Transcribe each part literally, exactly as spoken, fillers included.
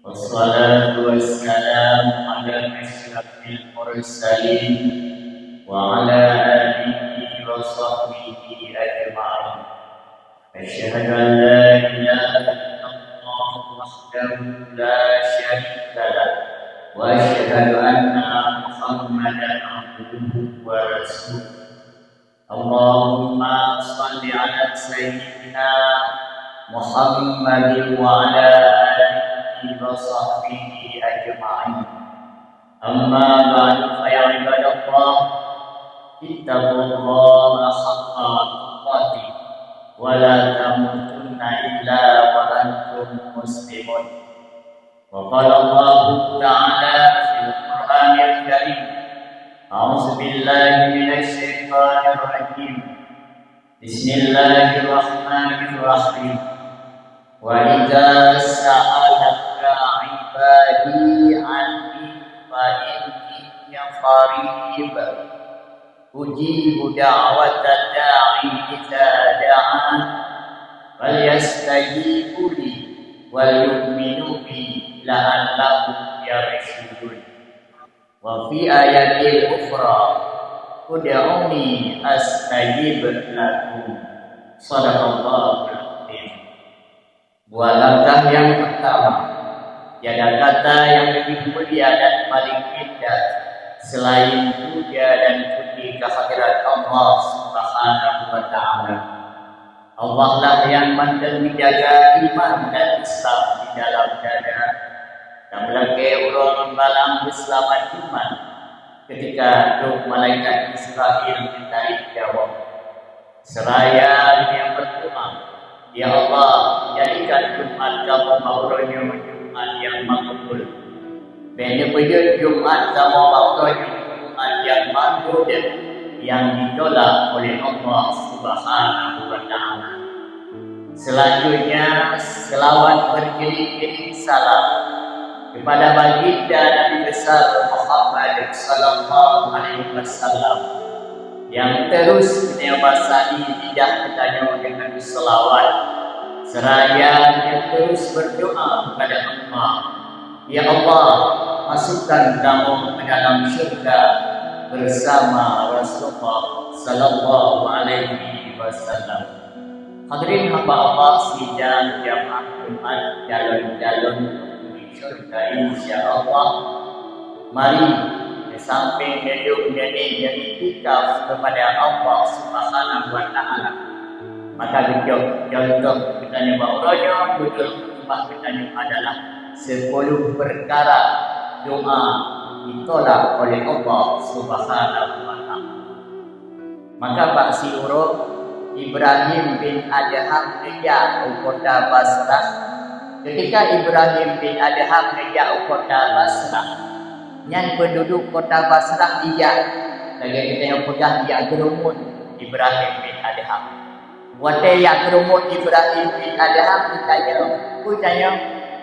Wassalatu wassalamu ala asyrafil mursalin wa ala alihi wa sahbihi ajma'in. Asyhadu an la ilaha illallah wahdahu la syarika lah, wa asyhadu anna Muhammadan abduhu wa rasuluh. Allahumma shalli ala sayyidina Muhammadin wa ala alihi wa sahbihi ajma'in. Amma ba'du, fa ya ibadallah, ittaqullaha haqqa tuqatih, wa la tamutunna illa wa antum muslimun. Wa qala Allahu ta'ala fil Qur'anil Karim, a'udzu billahi minasy syaithanir rajim. Bismillahirrahmanirrahim. Wa idza sa'alaka ibadi anni fa inni qarib. Ujibu da'wata da'i idza da'an. Falyastajibu li wal yu'minu bi la'allahum yarsyudun. Wa fi ayatil ukhra, ud'uni astajib lakum. Sadaqallahul azim. Buah langkah yang pertama, tiada kata yang lebih mulia dan paling indah selain puja dan puji kehadirat Allah Subhanahu wa Ta'ala. Allah lah yang mantong menjaga iman dan Islam di dalam dada. Dan meulakée uroe ngon balang beuselamat iman ketika roh malaikat Israel geutarék jaweueb. Seraya geunyang berdoa, "Ya Allah, jadikan Jumat kamoe bak uroe nyoe Jumat nyang makbul." Bék neupeujeuet Jumat kamoe bak uroe nyoe Jumat nyang mandum nyang ditolak oleh Allah Subhanahu wa Ta'ala. Selanjutnya, selawat bergiring-giring salam kepada Baginda Nabi Besar Muhammad sallallahu alaihi wasallam, nyang terus meunyoe basa lidah geutanyoe deungon seulawat, seraya nyang terus berdoa kepada Allah, "Ya Allah, masukkan kamoe ke dalam syurga bersama Rasulullah sallallahu alaihi wasallam." Hadirin hamba Allah sidang jamaah Jumat, calon-calon penghuni syurga, insya Allah. Mari, di samping hidup jadi, jadi iktikaf kepada Allah Subhanahu wa Ta'ala, maka geucok contoh geutanyoe bak uroe nyoe, beutôi khutbah geutanyoe adalah sepuluh perkara doa ditolak oleh Allah Subhanahu wa Ta'ala. Maka bak siuroe Ibrahim bin Adham geujak u kota Basrah. Ketika Ibrahim bin Adham geujak u kota Basrah, nyan penduduk kota Basrah ijak, lagée geutanyoe peugah ijak keureumbun Ibrahim bin Adham. Watée ijak keureumbun Ibrahim bin Adham, geutanyong,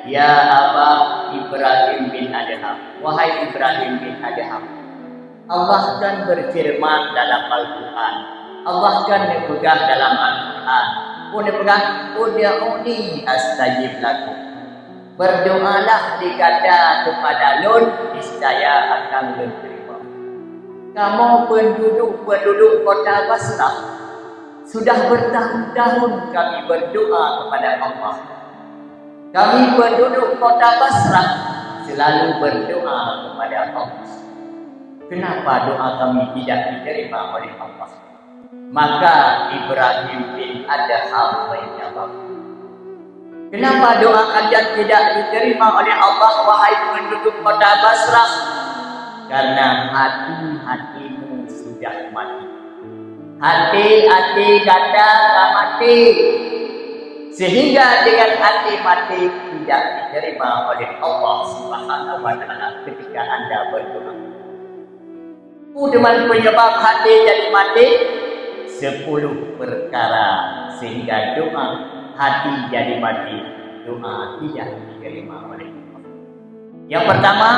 "Ya Aba Ibrahim bin Adham, wahai Ibrahim bin Adham, Allah kan berfirman dalam Al-Quran, Allah kan neupeugah dalam Al-Quran, pun neupeugah, 'Ud'uni astajib lakum.' Berdoalah di gata kepada Lôn, niscaya akan Lôn terima." Kamoe penduduk-penduduk kota Basrah, sudah bertahun-tahun kami berdoa kepada Allah. Kami penduduk kota Basrah selalu berdoa kepada Allah. Kenapa doa kami tidak diterima oleh Allah? Maka Ibrahim bin Adham menjawab, "Kenapa doa kalian tidak diterima oleh Allah, wahai penduduk kota Basrah? Karena hati-hatimu sudah mati. Hati-hati gata ka maté, sehingga dengan hati maté tidak diterima oleh Allah Subhanahu wa Ta'ala ketika anda berdoa." Peue teuma penyebab hati jadi maté? Sepuluh perkara sehingga doa hati jadi maté, doa tidak diterima oleh Allah. Yang pertama,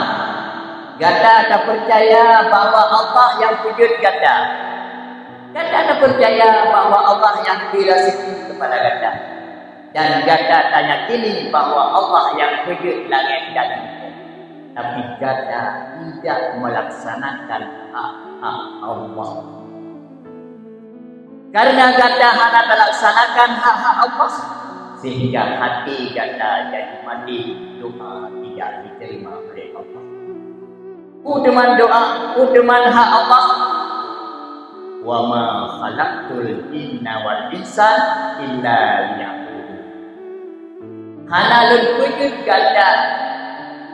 gata tak percaya bahwa Allah yang peujeuet gata. Gata tak percaya bahwa Allah yang bri rezeki kepada gata. Dan gata tayakini bahwa Allah nyang peujeuet langét dan bumoe, tapi gata tidak melaksanakan hak-hak Allah. Karena gata hana talaksanakan hak-hak Allah, sehingga hati gata jadi mati, doa tidak diterima oleh Allah. Peue teuma doa, peue teuma hak Allah? "Wa ma khalaqtul jinna wal insa illa liya'budun." Hana lôn peujeuet gata,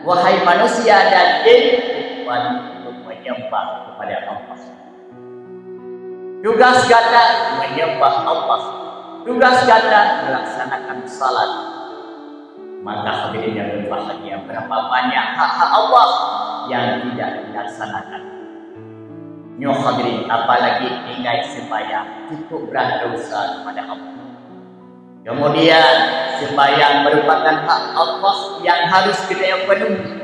wahai manusia dan jin, kecuali untuk menyembah kepada Allah. Tugas gata menyembah Allah. Tugas gata melaksanakan salat. Maka hadirin yang berbahagia, berapa banyak hak-hak Allah yang tidak dilaksanakan. Nyoe hadirin, apalagi tinggai sembahyang, cukup berat dosa kepada Allah. Kemudian, sembahyang merupakan hak Allah yang harus kita penuhi.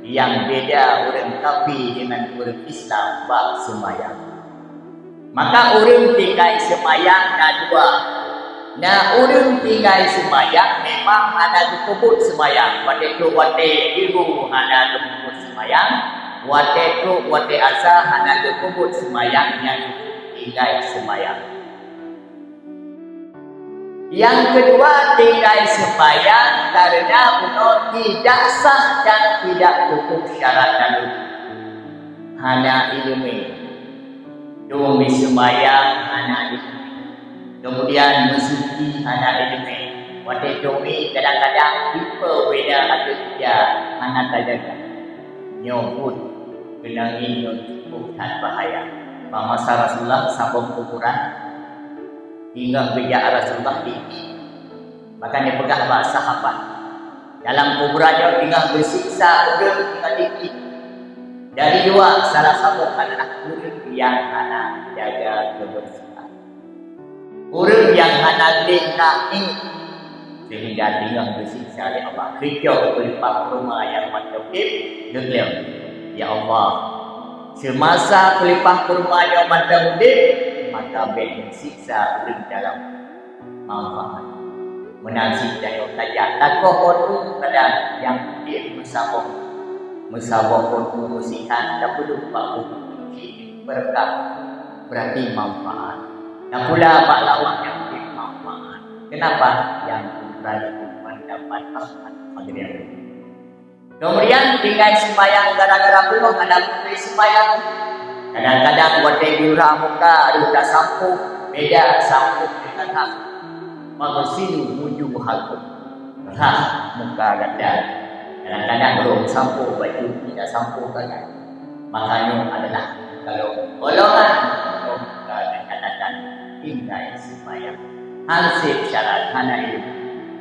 Yang beda ureuëng kafé dengan ureuëng Islam bak sembahyang. Maka ureuëng tinggai sembahyang na dua. Na ureuëng tinggai sembahyang memang hana geupeubuet sembahyang. Watée trok watée jiôh hana geupeubuet sembahyang. Watée trok watée asa hana geupeubuet sembahyang, nyan tinggai sembahyang. Nyang keudua, tinggai sembahyang karena bunoe tidak sah dan tidak cukup syarat dan rukun. Hana iéleumé. Dong meuseumbahyang hana iéleumé. Kemudian meusuci hana iéleumé. Watée dong mie kadang-kadang tipe beda ateueh ija hana tajaga. Nyoe buet keunong nyoe cukup that bahaya. Bak masa Rasulullah saboh kuburan, ingat geujak Rasulullah di Maka neupeugah bak sahabat, dalam kuburan nyoe teungoh geusiksa ureuëng teungoh di. Dari dua, salah saboh adalah ureuëng nyang hana jaga kebersihan. Ureuëng nyang hana gleh na iék, sehingga teungoh geusiksa lé Allah. Keu peuleumpah kurma nyang mantong udeb, geukleueng, "Ya Allah, seumasa peuleumpah kurma nyoe mantong udeb, maka bék neusiksa ureuëng dalam manfaat." Meunan cit tanyoe tajak lakoe phôn u kadang nyang udeb meusaboh, meusaboh phôn u meusihan tapeuduek bak buku kunci beureukat, beurati manfaat. Tapula bak lawak nyang udeb manfaat. Keunapa? Nyang peubuet nyan dapat rahmat Allah. Keumudian tinggai seumayang gara-gara beungoh hana peutrép seumayang. Kadang-kadang watée geurhah muka rôh tasampôh, beda sampôh deungon rhah. Maka sineuk meunyoe hagom rhah muka gata. Kadang-kadang rôh sampôh baju tidak sampôh gata. Maka nyoe adalah kalau golongan rôh muka gata datang tinggai seumayang. Hansép syarat hana ilmu,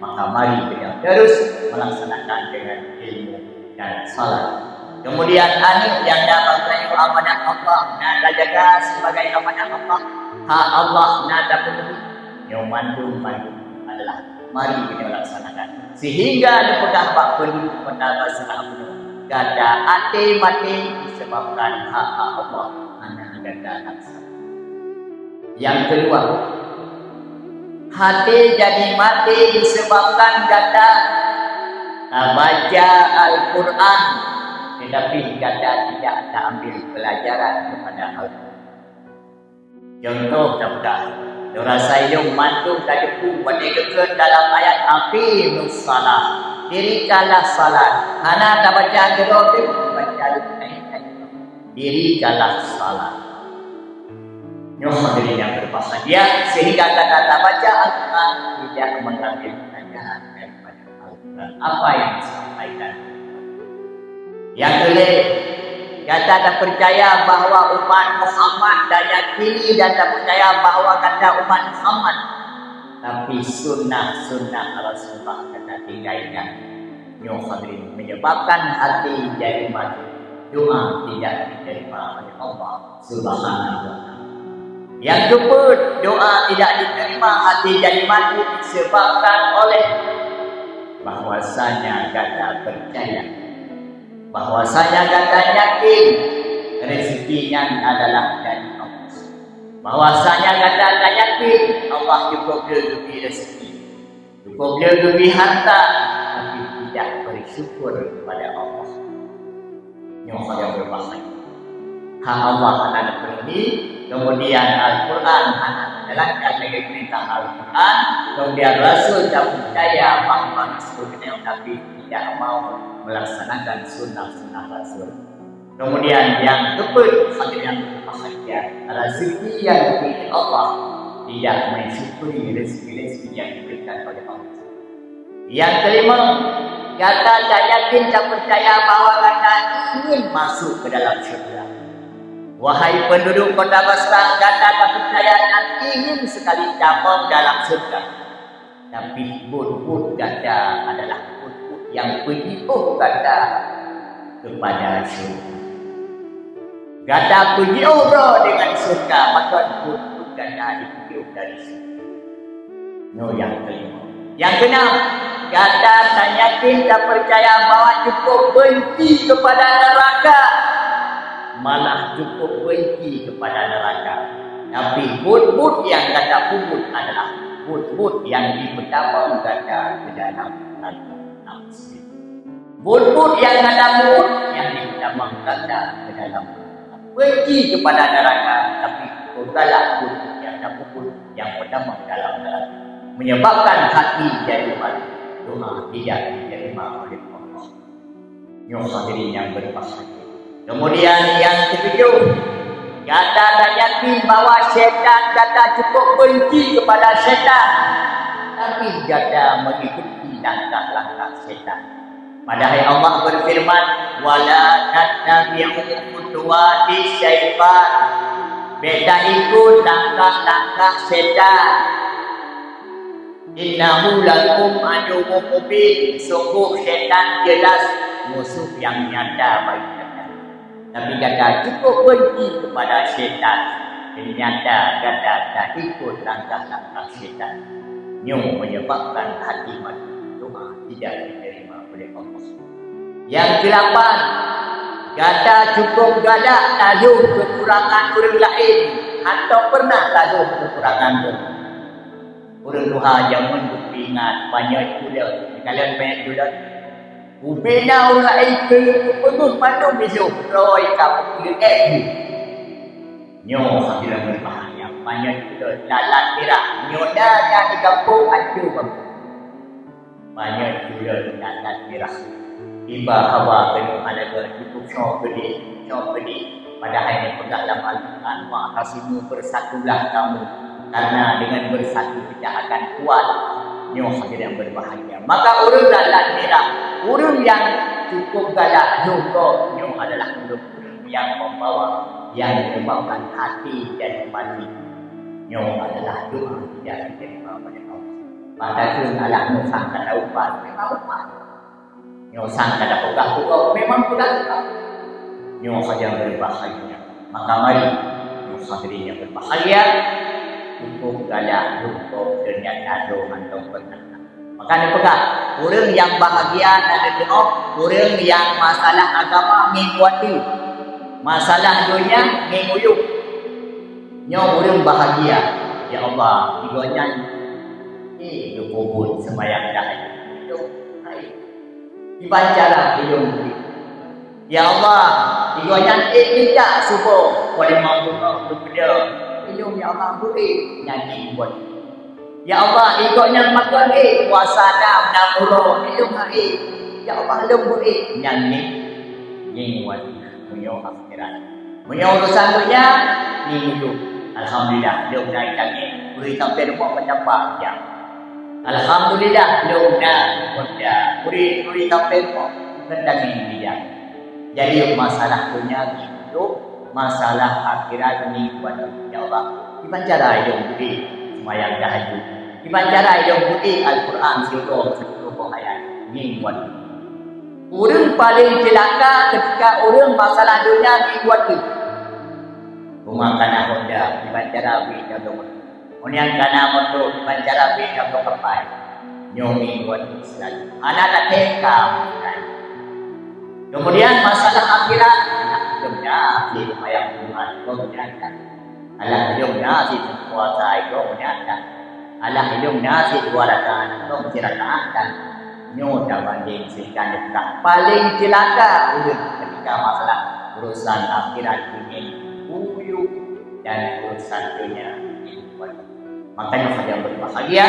maka mari beudoh terus melaksanakan dengan ilmu dan salat. Kemudian aneuk nyang na bak tanyoe amanah Allah, na tajaga sebagai amanah Allah, hak Allah na tapenuhi, nyoe mandum-mandum adalah mari beudoh laksanakan. Sehingga neupeugah bak peunduduk kota Basrah bunoe, gata até maté disebabkan hak-hak Allah hana gata laksanakan. Nyang keudua, até jadi maté disebabkan gata tabaca Al-Quran, tetapi gata tidak taambil pelajaran kepada Al-Quran. Contoh tapeugah, lôn rasa ilôn mandum tateupeue watée geukheun dalam ayat aqimus shalah, dirikanlah salat, hana tabaca keudroe teuh, baca leumoh. Dirikanlah salat. Nyoe hadirin yang berbahagia, sehingga gata tabaca Al-Quran tidak mengambil pelajaran daripada Al-Quran. Apa yang disampaikan? Yang tuléh, gata tapercaya bahwa umat Muhammad dan yakini dan tapercaya bahwa gata umat Muhammad. Tapi sunnah-sunnah Rasulullah gata tinggai nyan. Nyoe hadirin menyebabkan hati jadi mati, doa tidak diterima oleh Allah Subhanahu wa Taala. Yang keempat, doa tidak diterima, hati jadi mati disebabkan oleh bahwasanya gata percaya, bahwasanya gata yakin rezeki nyan adalah dari Allah, bahwasanya gata yakin Allah cukup geubri rezeki. Cukup le geubri harta, tapi tidak bersyukur kepada Allah. Nyoe hal nyang beubahaya. Hak Allah hana neupenuhi, kemudian Al-Quran hana neujalankan lagèe peurintah Al-Quran, kemudian Rasul tak percaya bahwa Rasul nyoe Nabi tidak mau melaksanakan sunnah-sunnah Rasul. Kemudian yang keempat, hadirin yang berbahagia, rezeki yang diberi Allah tidak mensyukuri rezeki-rezeki yang diberikan oleh Allah. Yang kelima, gata tak yakin, tak percaya bahwa gata ingin masuk ke dalam syurga. Wahai penduduk kota Basrah, gata tak percaya dan ingin sekali tamong dalam syurga. Tapi buet-buet gata adalah buet-buet nyang peujiôh gata keupada syeuruga. Gata peujiôh droe deungon syeuruga, pakon buet-buet gata jipeujeuet dari syeuruga. Nyoe nyang kelima. Nyang keunam, gata tan yakin, tan peucaya bahwa cukup beunci keupada neuraka, malah cukup beunci keupada neuraka. Tapi buet-buet nyang gata peubuet adalah buet-buet nyang jipeutamong gata keu dalam neuraka. Buet-buet nyang gata peubuet nyang jipeutamong gata keu dalam neuraka. Beunci keupada neuraka, tapi peugala buet-buet nyang gata peubuet nyang peutamong dalam neuraka, menyebabkan hati jadi malu, doa tidak diterima oleh Allah. Nyoe hadirin nyang berbahagia. Kemudian yang ketujuh, gata tan yakin bahwa syaitan, gata cukup beunci keupada syaitan, tapi gata mengikuti langkah-langkah syaitan. Padahai Allah berfirman, "Wala tattabi'u khutuwati syaitan." Bèk taikot langkah-langkah syaitan. "Innahu lakum aduwwum mubin." Sungguh syaitan jelas musuh nyang nyata bagi gata. Tapi gata cukup beunci keupada syaitan, teunyata gata taikot langkah-langkah syaitan. Nyoe menyebabkan hati malu, doa tidak diterima oleh Allah. Yang kelapan, gata cukup galak tayôh keukurangan ureueng laén, hántom pernah tayôh keukurangan droe. Ureueng tuha jameun geupeuingat panyöt kulot, neukalon panyöt kulot. Ubena ureueng laén keu geupeungeuh mandum bijoh, droe ka peukulot ék jih. Nyoe hadirin berbahagia, panyöt kulot lalat mirah, nyoe na nyang di gampông ancô gampông. Panyöt kulot lalat mirah. Iba haba keunoe hana geuh cukup soe keudeh, soe keudeh. Padahai neupeugah lam Al-Quran, "Wa'tasimu, bersatulah kamu, karena dengan bersatu kita akan kuat." Nyoe hadirin yang berbahagia. Maka ureueng lalat mirah, ureueng nyang cukup galak jongkok, nyoe adalah ureueng-ureueng nyang membawa, nyang menyebabkan hati jadi mati. Nyoe adalah doa tidak diterima oleh Allah. Padahai alah nyoe sang ka taubat, memang ubat. Nyoe sang ka tapeugah peugah, memang peugah peugah. Nyoe saja berbahagia. Maka mari, nyoe hadirin yang berbahagia, cukup galak jongkok, teunyata droe hántom pernah. Maka neupeugah, ureueng nyang bahagia na neuteumé, ureueng nyang masalah agama ngieng watèe, masalah donya ngieng uyueng. Nyoe ureueng bahagia, ya Allah, di gobnyan, eh, geupeubuet seumayang dah. Kiban cara ilôn bri. Ya Allah, di gobnyan ék mita suboh, poh limong bunoe geupeudong. Ilôn, ya Allah, beu ék nyan ék buet. Ya Allah, di gobnyan makot ék puasa dam na uroe, ilôn hana ék. Ya Allah, lôn beu ék nyan ék. Ngieng watèe meunyoe akhirat. Meunyoe urusan donya, ngieng uyueng. Alhamdulillah, lôn na itangieng. Ureueng sampai rumoh meutampa ija. Alhamdulillah, lôn na honda. Ureueng, ureueng sampai rumoh meutangieng ija. Jadi, masalah donya ngieng uyueng, masalah akhirat ngieng watèe. Ya Allah, kiban cara ilôn bri seumayang tahajud. Kiban cara ilôn bri Al-Quran siuroe siuroe boh ayat ngieng watèe. Ureueng paleng ceulaka keutika ureueng masalah donya ngieng watèe. Rumoh ka na honda, kiban cara bri tabloe moto. Meunyoe ka na moto, kiban cara bri tabloe kapai. Nyoe ngieng watèe seulalu. Hana tathèe ka. Kemudian masalah akhirat, alah lôn na seumayang Jumat, lôn na that. Alah lôn na seumayang puasa, lôn na that. Alah ilong na sidua rakaat, tong sirakaat dan nyoe tabanding sehingga neupeugah paling cilaka ureuëng ketika masalah urusan akhirat ini, uyuek dan urusan dunia ini. Makanya saudara berbahagia,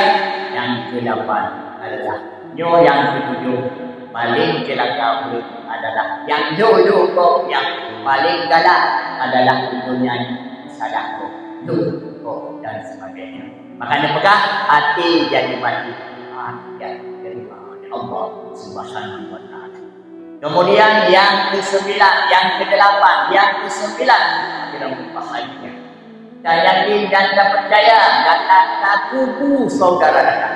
yang kedelapan adalah nyoe, yang ketujuh paling cilaka ureuëng adalah yang dulu kok, yang paling galak adalah dunia ini, salah kok, dulu kok dan sebagainya. Maka neupeugah até jadi mati, ah, tidak diterima oleh Allah Subhanahu wa Taala. Kemudian yang kesembilan, yang kedelapan, yang kesembilan, kita berbahagia. Tayakin dan tapercaya gata takubu saudara gata.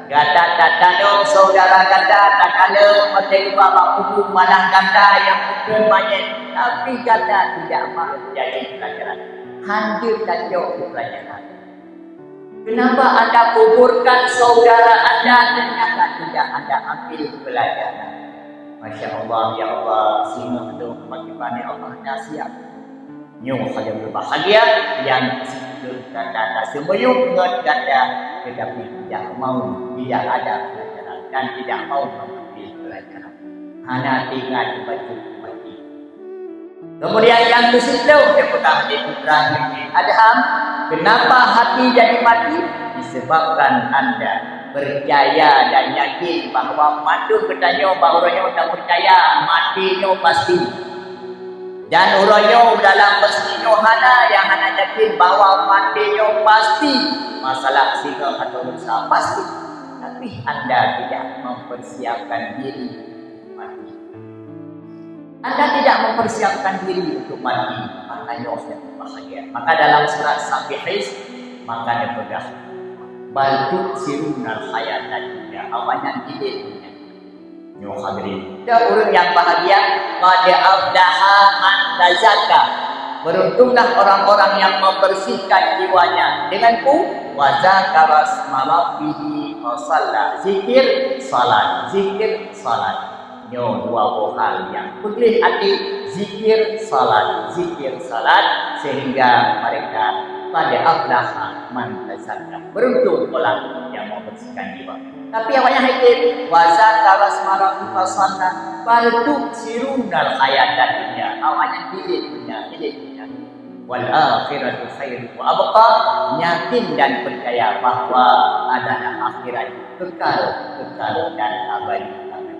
Gata tatanong saudara gata, takalon watée geuba bak kubu malah gata nyang peukeuen manyét, tapi gata tidak mau jadi pelajaran. Hanjeuet tacok di pelajaran. Kenapa anda kuburkan saudara anda ternyata tidak anda ambil pelajaran? Masya Allah, ya Allah, singoh tu bagaimana Allah dah siap. Nyoe saudara berbahagia, yang situ gata taseumiyueb ngon gata, tetapi tidak mau, tidak ada pelajaran dan tidak mau mengambil pelajaran. Hana teuingat bacut mati. Kemudian yang kesiplôh, dia peugah di Ibrahim bin Adham, kenapa hati jadi mati? Disebabkan anda percaya dan yakin bahwa mandum geutanyoe bak uroe nyoe tapercaya mati nyoe pasti. Dan uroe nyoe dalam meuseuti nyoe hana nyang hana yakin bahwa mati nyoe pasti. Masalah singoh atau rusa pasti. Tapi anda tidak mempersiapkan diri mati. Anda tidak mempersiapkan diri untuk mati, maka nyoe yang berbahagia. Maka dalam surat Sabbihis, maka neupeugah, "Bal tu'tsirunal hayatad dunya." Awaknyan idéh dunia. Nyoe hadirin. Dan ureuëng yang bahagia, "Qad aflaha man tazakka." Beruntunglah orang-orang yang membersihkan jiwanya dengan ku, "Wa dzakara isma rabbihi fa shalla." Zikir, salat, zikir, salat. Nyoe dua boh hal nyang peugleh até, zikir, salat, zikir, salat, sehingga mereka, "Qad aflaha man tazakka." Beruntung orang yang membersihkan jiwa. Tapi awaknyan haitem, "Wa dzakara isma rabbihi fa shalla." Bal tu'tsirunal hayatad dunya. Awaknyan pilih dunia, pilih dunia. "Wal akhiratu khairu wa abqa." Yakin dan percaya bahwa adalah akhirat kekal, kekal dan abadi, abadi.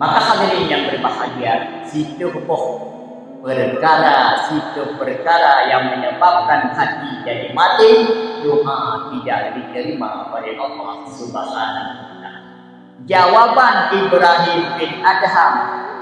Maka hadirin yang berbahagia, situ boh perkara, situ perkara yang menyebabkan hati jadi mati, doa tidak diterima oleh Allah Subhanahu wa Taala. Jawaban Ibrahim bin Adham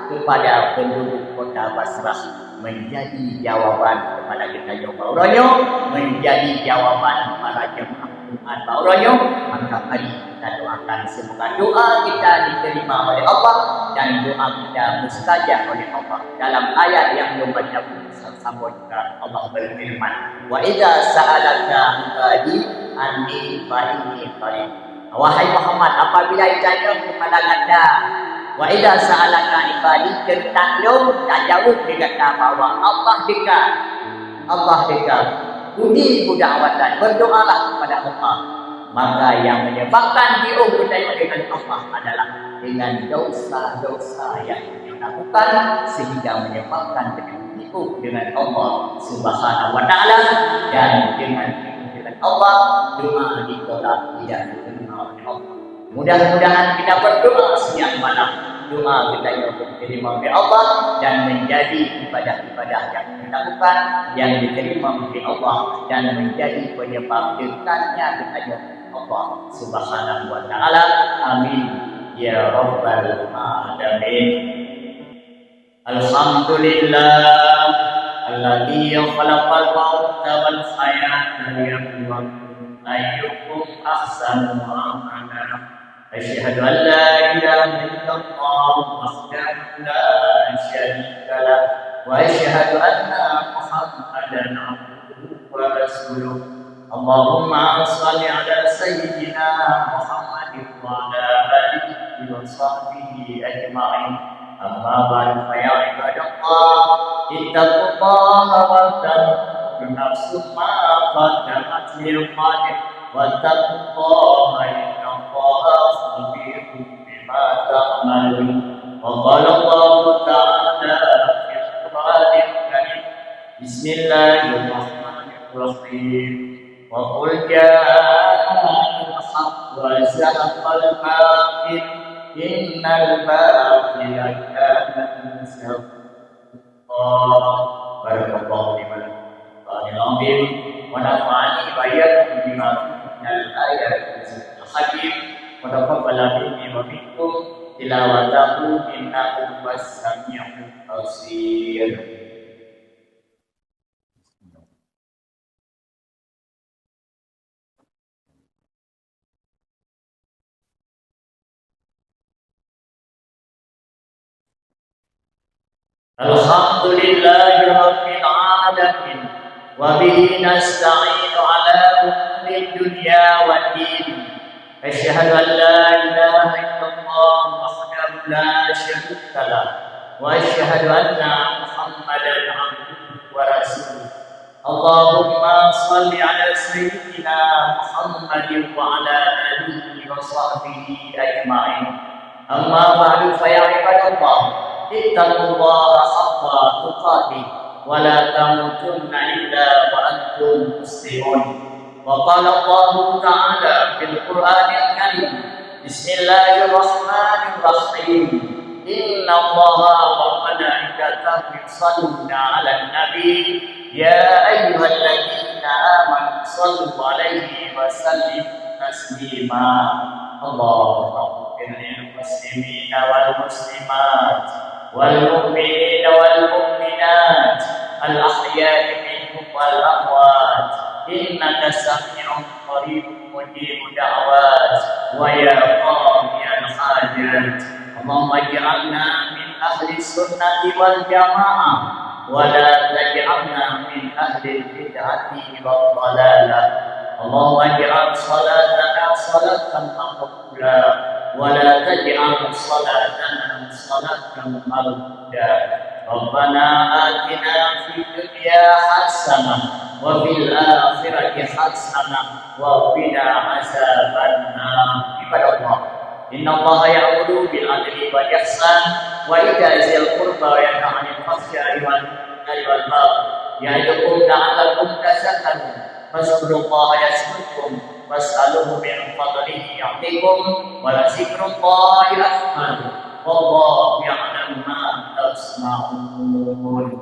kepada penduduk kota Basrah menjadi jawaban kepada kita nyoe bak uroe nyoe, menjadi jawaban para jemaah Jumat bak uroe nyoe. Maka mari kita doakan semoga doa kita diterima oleh Allah dan doa kita mustajab oleh Allah. Dalam ayat yang belum baca pun, sambung juga Allah berfirman, "Wa idza sa'alaka ibadi anni fa inni qarib." Wahai Muhammad, apabila ditanyong kepada gata, "Wa idza sa'alaka ibadi," teuntang lôn, tajaweueb lé gata bahwa Allah dekat. Allah dekat. "Ujibu da'watan," berdoalah kepada Allah. Maka yang menyebabkan jiôh geutanyoe dengan Allah adalah dengan dosa-dosa yang kita lakukan, sehingga menyebabkan kita jiôh dengan Allah Subhanahu wa Taala, dan dengan jiôh dengan Allah, doa ditolak, tidak diterima oleh Allah. Mudah-mudahan kita berdoa siang malam, doa kita yang diterima oleh Allah dan menjadi ibadah-ibadah yang kita lakukan yang diterima oleh Allah dan menjadi penyebab dekatnya kita dengan Allah Subhanahu wa Taala. Amin ya rabbal alamin. Alhamdulillah, alladzi khalaqal mauta wal hayata liyabluwakum ayyukum ahsanu amala. Asyhadu an la ilaha illallah wahdahu la syarika lah, wa asyhadu anna Muhammadan abduhu wa rasuluh. Allahumma shalli ala sayyidina Muhammadin wa ala alihi wa sahbihi ajma'in. Amma ba'du, fa ya ibadallah, ittaqullaha wal tanzur nafsum ma qaddamat lighadin. واتقوا الله إن الله خبير بما تعملون. وقال الله تعالى في القرآن الكريم: بسم الله الرحمن الرحيم. وقل جاء الحق وزهق الباطل إن الباطل كان زهوقا. بارك الله لي ولكم في القرآن العظيم ونفعني وإياكم بما فيه من الآيات والذكر الحكيم وتقبل مني ومنكم تلاوته إنه هو السميع البصير. الحمد لله رب العالمين، وبه نستعين على أمور الدنيا والدين. أشهد أن لا إله إلا الله وحده لا شريك له، وأشهد أن محمدا عبده ورسوله. اللهم صل على سيدنا محمد وعلى آله وصحبه أجمعين. أما بعد، فيا عباد الله، اتقوا الله حق تقاته ولا تموتن إلا وأنتم مسلمون. وقال الله تعالى في القرآن الكريم: بسم الله الرحمن الرحيم. إن الله وملائكته يصلون على النبي، يا أيها الذين آمنوا صلوا عليه وسلموا تسليما. اللهم اغفر للمسلمين والمسلمات والمؤمنين والمؤمنات الأحياء منهم والأموات إنك سميع قريب مجيب الدعوات ويا قاضي الحاجات. اللهم اجعلنا من أهل السنة والجماعة ولا تجعلنا من أهل البدعة والضلالة. اللهم اجعل صلاتنا صلاة مقبولة ولا تجعل صلاتنا صلاة مردودة. ربنا آتنا في الدنيا حسنة وفي الآخرة حسنة وقنا عذاب النار. عباد الله، إن الله يأمر بالعدل والإحسان وإيتاء ذي القربى وينهى عن الفحشاء والمنكر والبغي يعظكم لعلكم تذكرون. فاذكروا الله يذكركم واسألوه من فضله يعطكم ولذكر الله أكبر والله يعلم ما تصنعون.